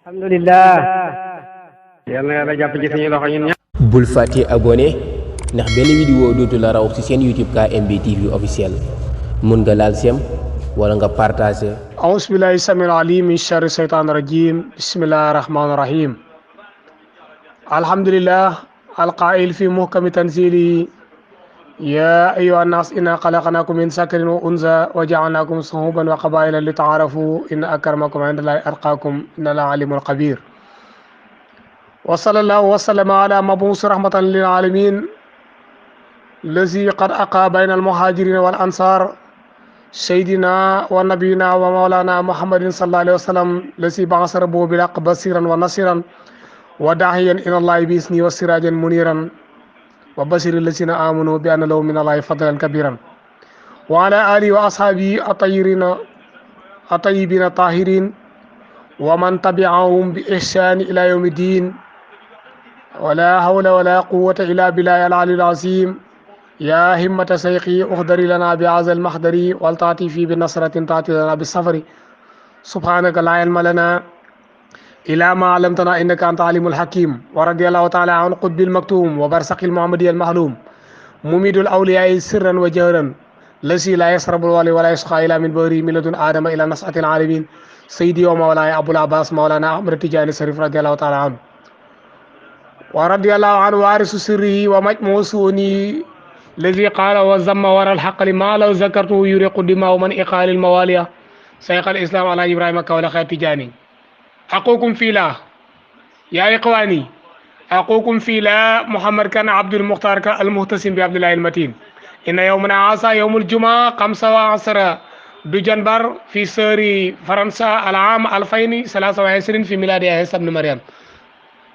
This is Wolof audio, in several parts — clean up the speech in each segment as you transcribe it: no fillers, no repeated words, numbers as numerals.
alhamdulillah yal na yàlla jàpp ci suñu loxo ñun ñëpp. bul fàtte abonné ndax benn vidéo dootu la raw ci seen YouTube KMB TV officiel mun nga laal sem wala nga partager. a'uuzu billahi samil alim min sharri shaytaani rajim bismillahi rahmaani rahim alhamdulillah alqaa'il fi muhkami tanzili ya ayyuha nnas inna xalaqnakum min zakarin wa unsa wa ja'alnakum shu'uban wa qabaa'ila li ta'aarafu inna akramakum inda llahi atqaakum inna llaha alimun xabir wa sallallahu wa sallama ala mabuusi rahmatan lil alamin lazi qad aqa bayna al muhajirin wal ansar sayyidina wa nabiyina wa mawlana muhammadin sallallahu alayhi wa sallam lazi ba'asa rabbuhu bil haqqi basiran wa nasiran wa daa'iyan ila llahi bi isnihi wa sirajan muniran wa bashiril lazina amanu bi anna lahum min allahi fadlan kabiran wa ala alihi wa ashabihi at-tayyibin tahirin wa man tabi'ahum bi ihsani ila yawmi din wa la hawla wa la quwwata illa billahi al-aliyyil azim ya himmata shaykhi uhdari lana bi hadha al-mahdari wal ta'ti fi bi nasratin ta'ti lana bis safari subhanaka la ilma lana ila ma alamtana innaka anta alimul hakim wa radiyallahu ta'ala an qutbil maktum wa barsaqil muhammadiyal mahlum mumidul awliyai sirran wa jahran lasi la yasrabul wali wa la yasqa ila min bari miladun adama ila nasatil alamin sayyidi wa mawlaya abul abbas mawlana ahmad tijani sharif radiyallahu ta'ala an wa radiyallahu an warisu sirrihi wa majmu suni الذي قال وزم ورا الحق لما لو ذكرته يريق دماء من إقال الموالية شيخ الإسلام على إبراهيم كولا خير تجاني أخوكم في الله يا إخواني أخوكم في الله محمد كان عبد المختار المهتسم بعبد الله المتين إن يومنا عاصى يوم الجمعة 15 دجنبر في سوري فرنسا العام 2023 في ميلاد عيسى ابن مريم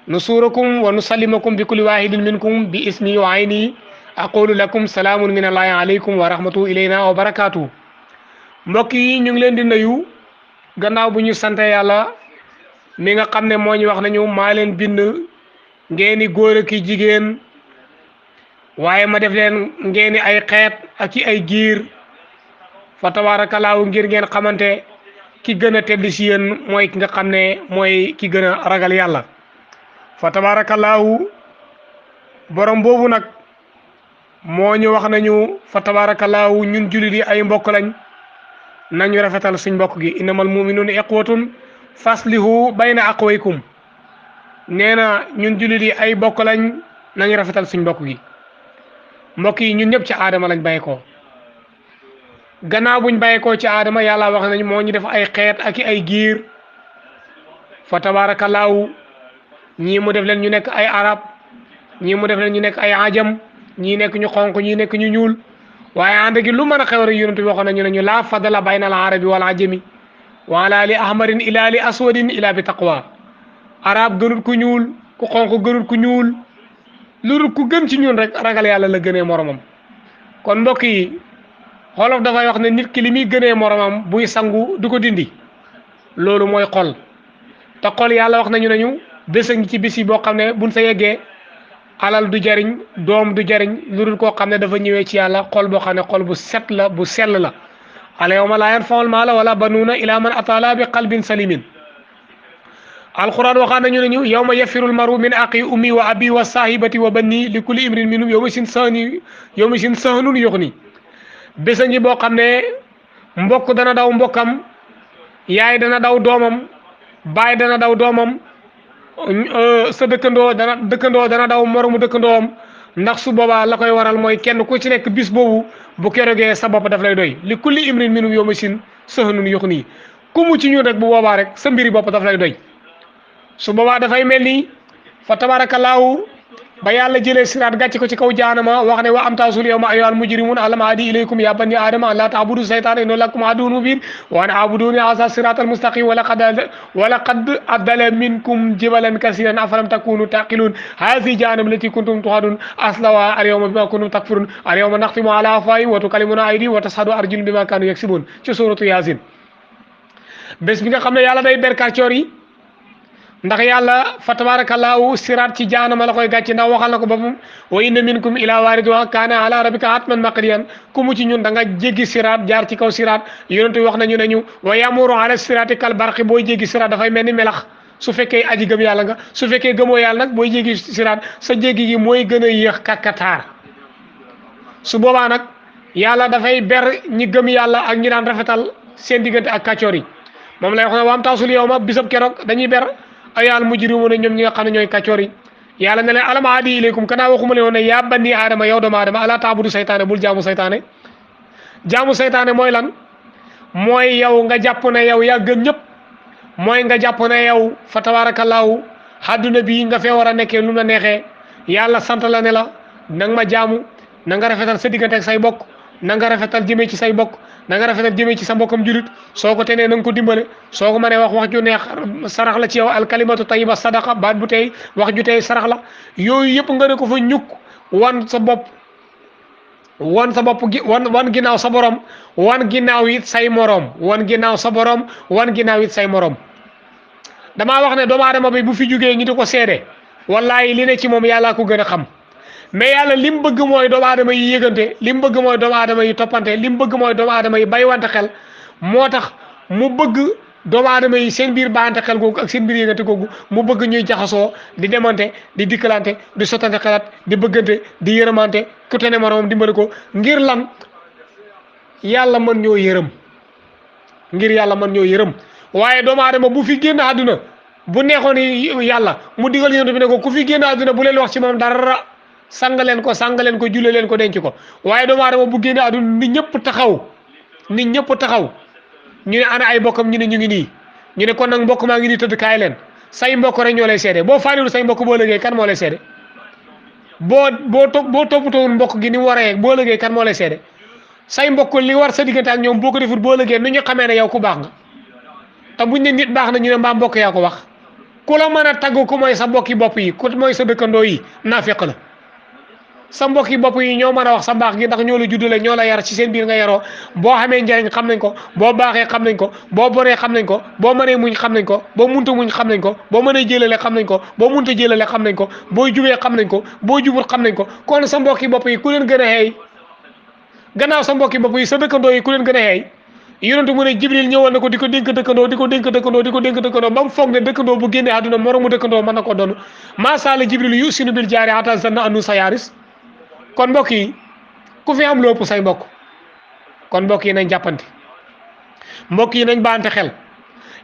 نصوركم ونسلمكم بكل واحد منكم باسمي وعيني aqulu lakum salaamun min allahi aleykum wa rahmatuhu ilayna wa barakatuhu mbokk yi ñu ngi leen di nuyu gannaaw bu ñu sante yàlla mi nga xam ne moo ñu wax nañu maa leen bind ngeeni góor ak jigéen waaye ma def leen ngeeni ay xeet ak ay giir fa tabarakallahu ngir ngeen xamante ki gën a tedd si yéen mooy ki nga xam ne mooy ki gën a ragal yàlla fa tabarakallahu borom boobu nag moo ñu wax nañu fa tabarakallahu ñun jullit yi ay mbokk lañ nañu rafetal suñ mbokk gi innamal mu'minuna ikhwatun faslihu bayna aqwaykum nee na ñun jullit yi ay mbokk lañ nañu rafetal suñ mbokk gi mbokk yi ñun ñëpp ci aadama lañ bàyyi ko gannaaw buñ bàyyi ko ci aadama yàlla wax nañu moo ñu def ay xeet ak ay giir fa tabarakallahu ñii mu def leen ñu nekk ay arab ñii mu def leen ñu nekk ay ajam ñii nekk ñu xonq ñii nekk ñu ñuul waaye ànd gi lu mën a xew rek yonent bi waxoon nañu ne ñu laa fadala bayna al arabi wal ajami wala li ahmarin ila li aswadin ila bi taqwa arab gënut ku ñuul ku xonq gënut ku ñuul lu ku gën ci ñun rek ragal yàlla la gënee moromam kon mbokk yi xolof dafay wax ne nit ki li muy gënee moromam buy sangu du ko dindi loolu mooy xol te xol yàlla wax nañu nañu bés a ngi ci bis yi boo xam ne buñ sa yeggee alal du jariñ doom du jariñ lu dul koo xam ne dafa ñëwee ci yàlla xol boo xam ne xol bu set la bu sell la al yawma laa yanfa'u maala wala banuuna ila man atala bi qalbin salimin alquran waxaan nañu ne ñu yawma yafirul maru min aqi ummi wa abi wa sahibati wa banni li kulli imrin minhum yawma sin sahnun yughni bés a ngi boo xam ne mbokk dana daw mbokkam yaay dana daw doomam baay dana daw doomam sa dëkkandoo dana daw moromu dëkkandoom ndax su boobaa la koy waral mooy kenn ku ci nekk bis boobu bu kerogee sa bopp daf lay doy li kulli imrin minhum yawma sin sahnun yughni ku mu ci ñun rek bu boobaa rek sa mbiri bopp daf lay doy su boobaa dafay mel ni fa tabarakallahu ba yàlla jëlee siraat gàcce ko ci kaw jaanama wax ne wa amtaasul yawma ayyuhal mujrimun alam ahdi ilaykum ya bani adama an la ta'budu shaytana innahu lakum aduwwun mubin wa an a'buduni hadha siratal mustaqim wa laqad adalla minkum jibalan kasiran afalam takunu taqilun hadhihi jahannam allati kuntum tu'adun aslawa al yawma bima kuntum takfurun al yawma nakhtimu ala afwahihim wa tukallimuna aydihim wa tashhadu arjuluhum bima kanu yaksibun ci suratu yasin bés bi nga xam ne yàlla day berkaacoor yi ndax yàlla fa tabarakallahu siraat ci jaanama la koy gàcce ndax waxal na ko boppam wa inna minkum ila waariduha kaana ala rabbika hatman maqdiyan ku mu ci ñun da nga jéggi siraat jaar ci kaw siraat yonent wax nañu ne ñu wa yamuru ala siraati kal barqi booy jéggi siraat dafay mel ni melax su fekkee aji gëm yàlla nga su fekkee gëmoo yàlla nag booy jéggi siraat sa jéggi gi mooy gën a yéex kàkkataar su boobaa nag yàlla dafay ber ñi gëm yàlla ak ñi daan rafetal seen diggante ak kàccoor yi moom lay wax ne waam taasul yow ma bisab keroog dañuy ber ayal mujrimuuna ñoom ñi nga xam ne ñooy kàccoor yi yàlla ne leen alam aadi ilaykum kanaa waxuma leen woon ne yaa bani aadama yow doomu aadama ala taabudu saytaane bul jaamu saytaane mooy lan mooy yow nga jàpp ne yow yaa gën ñëpp mooy nga jàpp ne yow fa tabaarakallaahu àdduna bi nga fee war a nekkee lu la neexee yàlla sant la ne la na nga ma jaamu na nga rafetal sa diggante ak say bokk na nga rafetal jëmee ci say bokk na nga rafetal jëmee ci sa mbokkam julit soo ko tenee na nga ko dimbale soo ko mënee wax ju neex sarax la ci yow alkalimatu tayiba sadaqa baat bu tey wax ju tey sarax la yooyu yëpp nga ne ko fa ñukk wan sa bopp wan ginnaaw sa borom wan ginnaaw it say morom wan ginnaaw sa borom wan ginnaaw it say morom damaa wax ne doomu aadama bi bu fi jugee ñi di ko seede wallahi li ne ci moom yàllaa ko gën a xam mais yàlla li mu bëgg mooy doomu aadama yi yëgante li mu bëgg mooy doomu aadama yi toppante li mu bëgg mooy doomu aadama yi bàyyiwante xel moo tax mu bëgg doomu aadama yi seen biir bàyyante xel googu ak seen biir yëgante googu mu bëgg ñuy jaxasoo di demante di dikkalante di sottante xalaat di bëggante di yërëmante ku te ne moroomam dimbali ko ngir lan yàlla mën ñoo yërëm ngir yàlla mën ñoo yërëm waaye doomu aadama bu fi génn àdduna bu neexoon yàlla mu digal yonent bi ne ko ku fi génn àdduna bu leen wax ci moom dara sang leen ko julle leen ko denc ko waaye doomu aadama bu génne àdduna nit ñëpp taxaw ñu ne ana ay mbokkam ñu ne ñu ngi nii ñu ne kon nag mbokk maa ngi nii tëdd kaay leen say mbokk rek ñoo lay seede boo faaliwul say mbokk boo lëgee kan moo lay seede boo toppatoowul mbokk gi ni mu waree boo lëgee kan moo lay seede say mbokk li war sa diggante ak ñoom boo ko defut boo lëgee nu ñu xamee ne yow ku baax nga te buñ ne nit baax na ñu ne mbaa mbokk yaa ko wax ku la mën a tagg ku mooy sa mbokki bopp yi ku mooy sa dëkkandoo yi naafeq la sa mbokki bopp yi ñoo mën a wax sa mbaax gi ndax ñoo la juddale ñoo la yar ci seen biir nga yaroo boo xamee njariñ xam nañ ko boo baaxee xam nañ ko boo bonee xam nañ ko boo mënee muñ xam nañ ko boo munta muñ xam nañ ko boo mënee jëlale xam nañ ko boo munta jëlale xam nañ ko boo jubee xam nañ ko boo jubul xam nañ ko kon sa mbokki bopp yi ku leen gën a xeey gannaaw sa mbokki bopp yi sa dëkkandoo yi ku leen gën a xeey yonentu mu ne Jibril ñëwal na ko di ko dénk dëkkandoo ba mu foog ne dëkkandoo bu génnee àdduna moromu dëkkandoo mën na ko doon maasala Jibril yu sinu bil jaari ata zanna anu sa yaaris kon mbokk yi ku fi am lépp say mbokk kon mbokk yi nañ jàppante mbokk yi nañ baante xel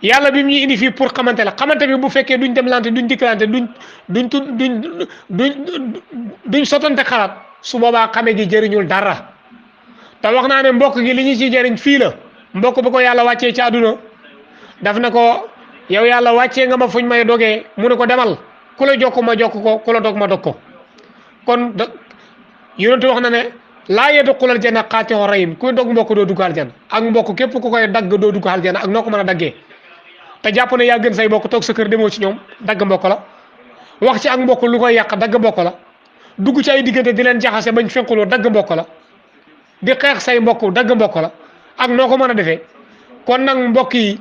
yàlla bi mu ñuy indi fii pour xamante la xamante bi bu fekkee duñ dem lante duñ dikkalante duñ sottante xalaat su boobaa xame gi jëriñul dara te wax naa ne mbokk gi li ñu ciy jëriñ fii la mbokk bu ko yàlla wàccee ci àdduna daf na ko yow yàlla wàccee nga ma fuñ may dogee mu ne ko demal ku la jokk ma jokk ko ku la dog ma dog ko kon yonentu wax na ne laa yadxulul janna qaati'u rahim ku dog mbokk doo dugg aljana ak mbokk képp ku koy dagg doo dugg aljana ak noo ko mën a daggee te jàpp ne yaa gën say mbokk toog sa kër demoo ci ñoom dagg mbokk la wax ci ak mbokk lu koy yàq dagg mbokk la dugg ci ay diggante di leen jaxase bañ fenquloo dagg mbokk la di xeex say mbokk dagg mbokk la ak noo ko mën a defee kon nag mbokk yi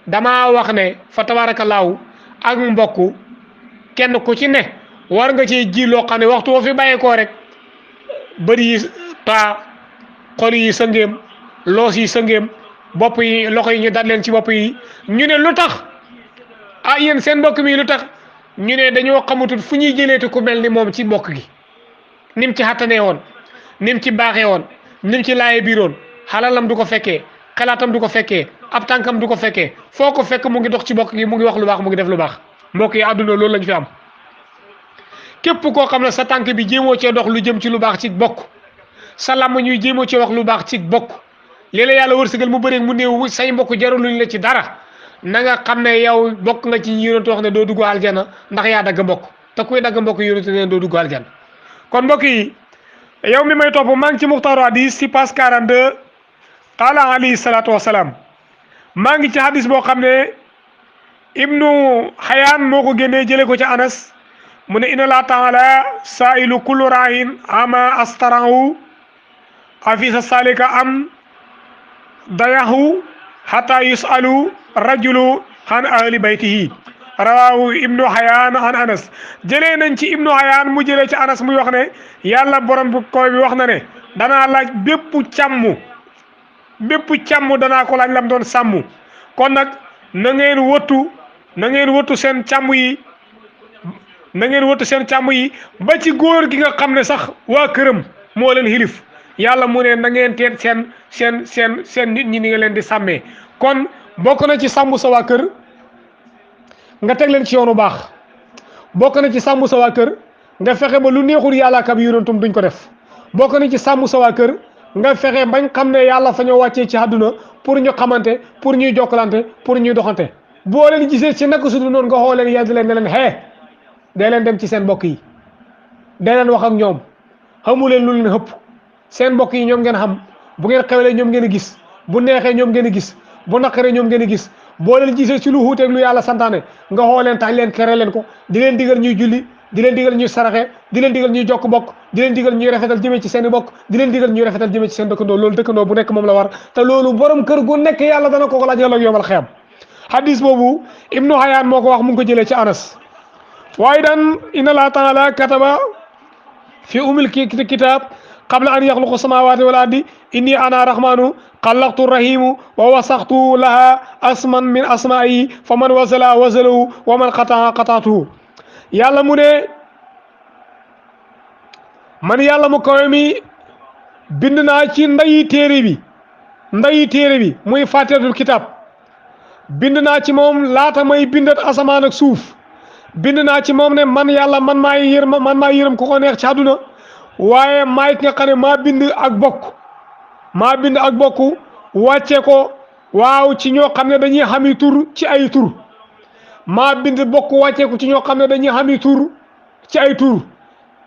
damaa wax ne fa tabaarakallaahu ak mbokk kenn ku ci ne war nga cee ji loo xam ne waxtu woo fi bàyyeekoo rek bëri yi taa xol yi sëngeem loos yi sëngeem bopp yi loxo yi ñu dat leen ci bopp yi ñu ne lu tax ah yéen seen mbokk mi lu tax ñu ne dañoo xamatul fu ñuy jëleeti ku mel ni moom ci mbokk gi nim ci xattanee woon nim ci baaxee woon nim ci laaye biiroon xalalam du ko fekkee xalaatam du ko fekkee ab tànkam du ko fekkee foo ko fekk mu ngi dox ci mbokk gi mu ngi wax lu baax mu ngi def lu baax mbokk yi àdduna loolu lañ fi am képp koo xam ne sa tànk bi jéemoo cee dox lu jëm ci lu baax ci bokk sa làmm ñuy jéemoo cee wax lu baax ci bokk léeg-léeg yàlla wërsëgal mu bëri mu néew say mbokk jaruluñ la ci dara na nga xam ne yow bokk nga ci yonent wax ne doo dugg aljana ndax yaa dagg mbokk te kuy dagg mbokk yonent ne doo dugg aljana kon mbokk yi yow mi may topp maa ngi ci muxtaaru hadis ci page 42 qaala alayhi salaatu wasalaam maa ngi ci hadis boo xam ne ibnu xayaan moo ko génnee jëlee ko ci anas mu ne inna allah taala sailu kullu raahin ama astarahu afisa salika am dayahu hatta yusalu rajulu an ahli baytihi rawahu ibnu hayaan an anas jëlee nañ ci ibnu hayaan mu jëlee ci anas muy wax ne yàlla borom bu koy bi wax na ne danaa laaj bépp càmm danaa ko laaj lam doon sàmm kon nag na ngeen wëttu na ngeen wëttu seen càmm yi ba ci góor gi nga xam ne sax waa këram moo leen xilif yàlla mu ne na ngeen teet seen nit ñi ni nga leen di sàmmee. kon bokk na ci sàmm sa waa kër nga teg leen ci yoonu baax, bokk na ci sàmm sa waa kër nga fexe ba lu neexul yàlla ak ab yonentam duñ ko def, bokk na ci sàmm sa waa kër nga fexe bañ xam ne yàlla fa ñoo wàccee ci àdduna pour ñu xamante, pour ñuy jokkalante, pour ñuy doxante. boo leen gisee ci naka su dul noonu nga xool leen yedd leen ne leen dee leen dem ci seen mbokk yi, dee leen wax ak ñoom, xamu leen lu leen xëpp. seen mbokk yi ñoom ngeen xam, bu ngeen xewlee ñoom ngeen a gis, bu neexee ñoom ngeen a gis, bu naqaree ñoom ngeen a gis. boo leen gisee ci lu xuuteeg lu yàlla santaane nga xool leen tax leen kere leen ko, di leen digal ñuy julli, di leen digal ñuy saraxe, di leen digal ñuy jokk bokk, di leen digal ñuy rafetal jëmee ci seen i bokk, di leen digal ñuy rafetal jëmee ci seen dëkkandoo. loolu dëkkandoo bu nekk moom la war, te loolu borom kër gu nekk yàlla dana ko laaj ëllëg yawmal xiyaam. hadis boobu Ibnu Hayaan moo ko wax, mu ngi ko jëlee ci Anas. waaye daan inna Allaaha taala kataba fi umil kitab qabla an yaxluqa samawati wal ardi inni ana rahmanu xalaqtu rahimu wa wasaxtu laha asman min asmaayi fa man wasala wasalahu wa man qataa qataatuhu. yàlla mu ne man yàlla mu kawe mi bind naa ci ndayi téere bi muy fatihatul kitab, bind naa ci moom laata may bindat asamaan ak suuf. bind naa ci moom ne man yàlla man maa yërëm ku ko neex ci àdduna, waaye maay ki nga xam ne maa bind ak bokk wàcce ko waaw ci ñoo xam ne dañuy xami tur ci ay tur. maa bind bokk wàcce ko ci ñoo xam ne dañuy xami tur ci ay tur.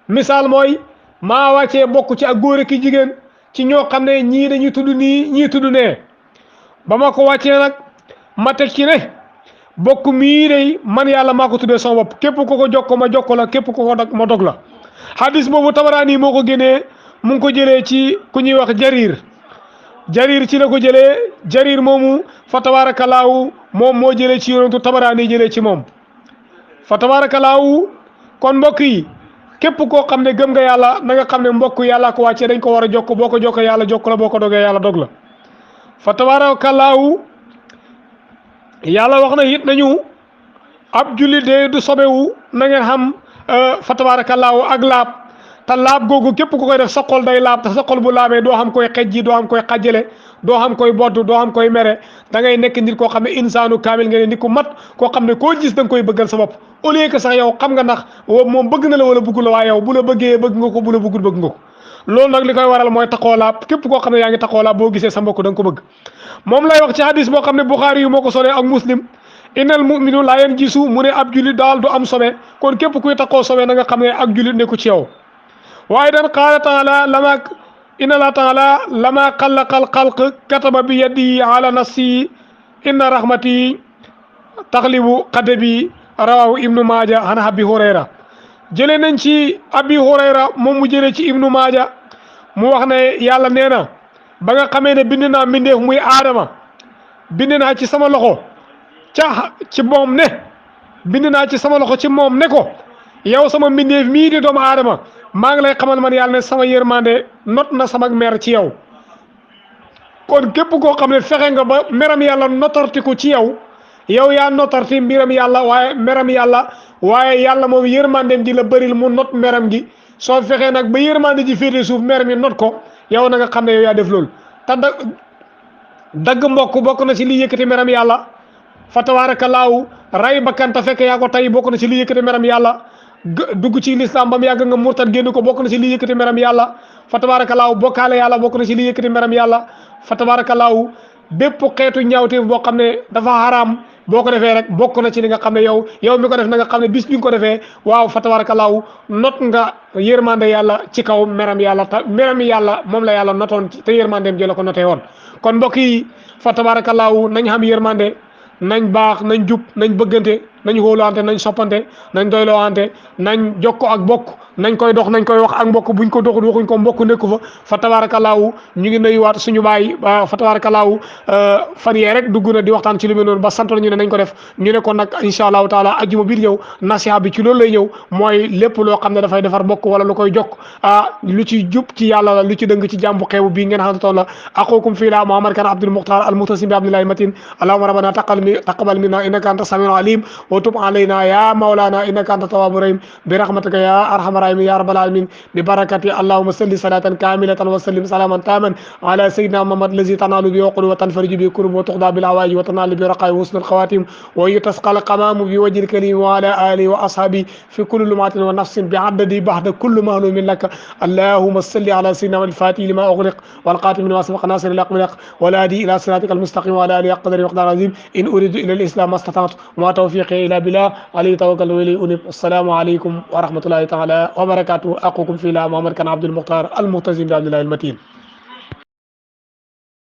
misaal mooy maa wàccee bokk ci ak góor ak jigéen ci ñoo xam ne ñii dañuy tudd nii ñii tudd nee. ba ma ko wàccee nag ma teg ci ne bokk mii day man yàlla maa ko tuddee sama bopp, képp ku ko jokko ma jokko la, képp ku ko dog ma dog la. hadis boobu Tabaraani moo ko génnee, mu ngi ko jëlee ci ku ñuy wax Jarir ci la ko jëlee. Jarir moomu fa tabaarakallaahu moom moo jëlee ci yonentu, Tabaraani jëlee ci moom fa tabaarakallaahu. kon mbokk yi képp koo xam ne gëm nga yàlla na nga xam ne mbokk yàlla ko wàccee dañ ko war a jokk, boo ko jokkoo yàlla jokk la, boo ko dogee yàlla dog la. fa tabaarakallaahu yàlla wax na it nañu ab jullit de du sobewu, na ngeen xam fa tabaarakallaahu ak laab. te laab googu képp ku koy def sa xol day laab, te sa xol bu laabee doo xam koy xejji, doo xam koy xajjale, doo xam koy bodd, doo xam koy mere. da ngay nekk nit koo xam ne insaanu kaamil nga ne nit ku mat koo xam ne koo gis da nga koy bëggal sa bopp, au lieu que sax yow xam nga ndax moom bëgg na la wala bëggul la, waaye yow bu la bëggee bëgg nga ko, bu la bëggul bëgg nga ko. loolu nag li koy waral mooy taxoo laab. képp koo xam ne yaa ngi taxoo laab boo gisee sa mbokk da nga ko bëgg. moom lay wax ci hadis boo xam ne Buxaari yu moo ko solee ak Muslim, innal mu'minu laa yanjisu, mu ne ab julit daal du am sobe. kon képp kuy taxoo sobe na nga xam ne ak julit nekku ci yow. waaye dan qaala taala inna Allaaha taala lama xalaqal xalq kataba bi yadihi ala nafsi inna rahmati taxlibu xadabi, rawahu Ibnu Maaja an Abi Hurayra. jëlee nañ ci Abi Hurayra moom mu jëlee ci Ibnu Maaja mu wax ne yàlla nee na ba nga xamee ne bind naa mbindeef muy aadama, bind naa ci sama loxo ci moom ne bind naa ci sama loxo ci moom ne ko yow sama mbindeef mii di doomu aadama, maa ngi lay xamal man yàlla ne sama yërmande not na sama mer ci yow. kon képp koo xam ne fexe nga ba meram yàlla notarti ko ci yow yaa notarti mbiram yàlla waaye meram yàlla, waaye yàlla moom yërmandeem ji la bëril mu not meram gi. soo fexee nag ba yërmande ji féete suuf mer mi not ko, yow na nga xam ne yow yaa def loolu. te dagg mbokk bokk na ci li yëkkati meram yàlla. fa tabaarakallaahu ray bakkan te fekk yaa ko tey bokk na ci li yëkkati meram yàlla. dugg ci lislaam ba mu yàgg nga murtad génn ko bokk na ci li yëkkati meram yàlla. fa tabaarakallaahu bokkaale yàlla bokk na ci li yëkkati meram yàlla. fa tabaarakallaahu bépp xeetu ñaawteef boo xam ne dafa xaraam boo ko defee rek bokk na ci li nga xam ne yow mi ko def na nga xam ne bis bi nga ko defee waaw fa tabaarakallaahu not nga yërmande yàlla ci kaw meram yàlla. te meram yàlla moom la yàlla notoon te yërmandeem ji la ko notee woon. kon mbokk yi fa tabaarakallaahu nañ xam yërmande, nañ baax, nañ jub, nañ bëggante, nañ xóoluwante, nañ soppante, nañ doylooante, nañ jokko ak bokk, nañ koy dox nañ koy wax ak mbokk buñ ko doxul waxuñ ko mbokk nekku fa tabaarakallaahu ñu ngi nuyuwaat suñu baay fa tabaarakallaahu fan yee rek dugg na di waxtaan ci lu mel noonu ba sant ñu ne nañ ko def ñu ne kon nag incha allahu taala ajjuma biir ñëw nasiha bi ci loolu lay ñëw mooy lépp loo xam ne dafay defar bokk wala lu koy jokk lu ci jub ci yàlla la lu ci dëng ci jàmbu xeebu bii ngeen xamante la aqukum fii la Muhammad kan Abdul Mukhtar al muhtasim bi abdillahi matin allahumma rabbana taqabbal minna innaka anta samiul alim wa tub alayna ya maulana innaka anta tawwabur rahim bi rahmatika ya arhamar rahimin ya rabbal alamin bi barakati allahumma salli salatan kamilatan wa sallim salaman taman ala sayyidina Muhammad allazi tanalu bi uqul wa tanfariju bi kurub wa tuqda bil hawaij wa tanalu bi raqai wa husnul khawatim wa yutasqal qamamu bi wajhil karim wa ala alihi wa ashabi fi kulli lumatin wa nafsin bi adadi bahda kulli mahlumin lak اللهم صل على سيدنا الفاتح لما أغلق والقاتم لما سبق ناصر الحق بالحق والهادي إلى صراطك المستقيم وعلى آله قدر ومقدار عظيم إن أريد إلى الإسلام ما استطعت وما توفيقي إلا بالله عليه توكل وإليه أنيب السلام عليكم ورحمة الله تعالى وبركاته أخوكم في الله محمد كان عبد المختار المعتصم بعبد الله المتين